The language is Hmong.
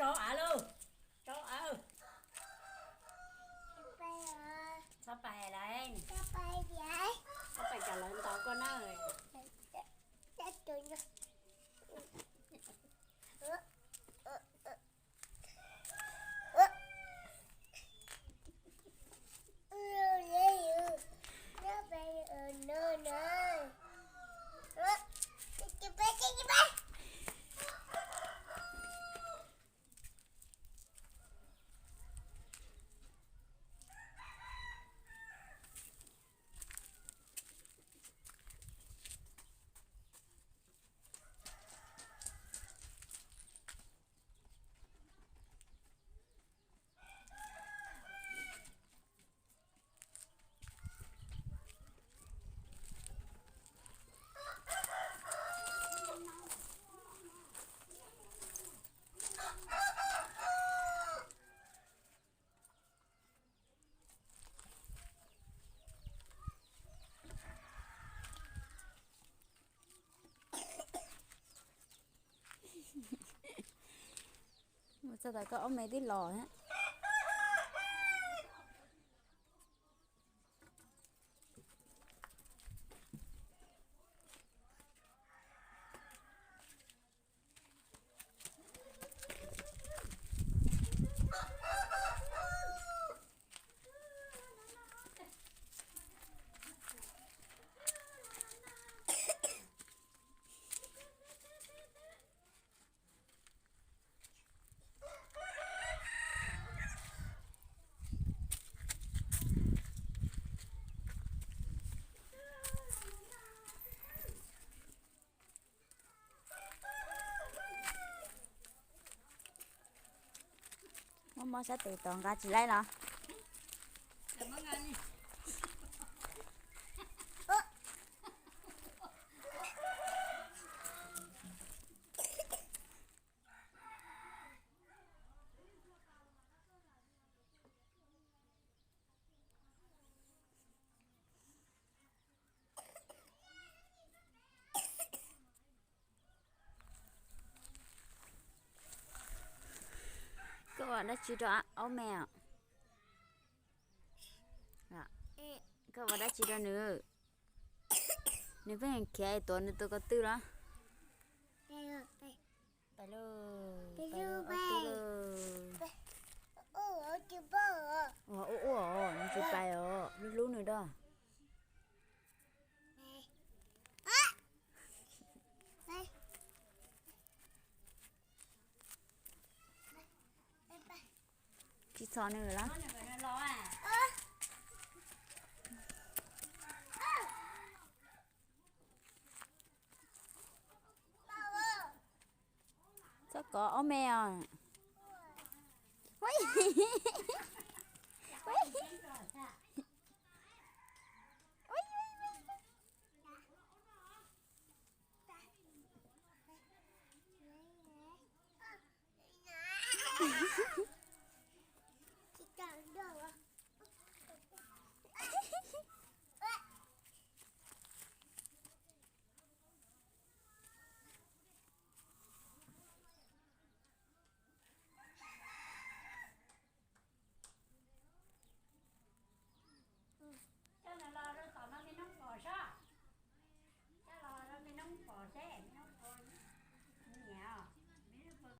Rau av lauj, rau av. Txhob pais lawm, txhob pais kom lawv ntaus koj na. Mus txog tas koj ob me twb los thiab. Muab mob sab tes tos nqa tsis laib los. Koj ua dab tsi rau aub me os? Koj ua dab tsi rau nws? Nws pheej khiav tuav nws tus ko tw los. Pais lauj, pais lauj, ua tib ua ua os, nws tsis pais os, hlub hlub nws da. Tsis txhom nws los. Txhob kov ob me os. Coj los rau tom no me noob pom saib. Coj los rau me noob pom seb.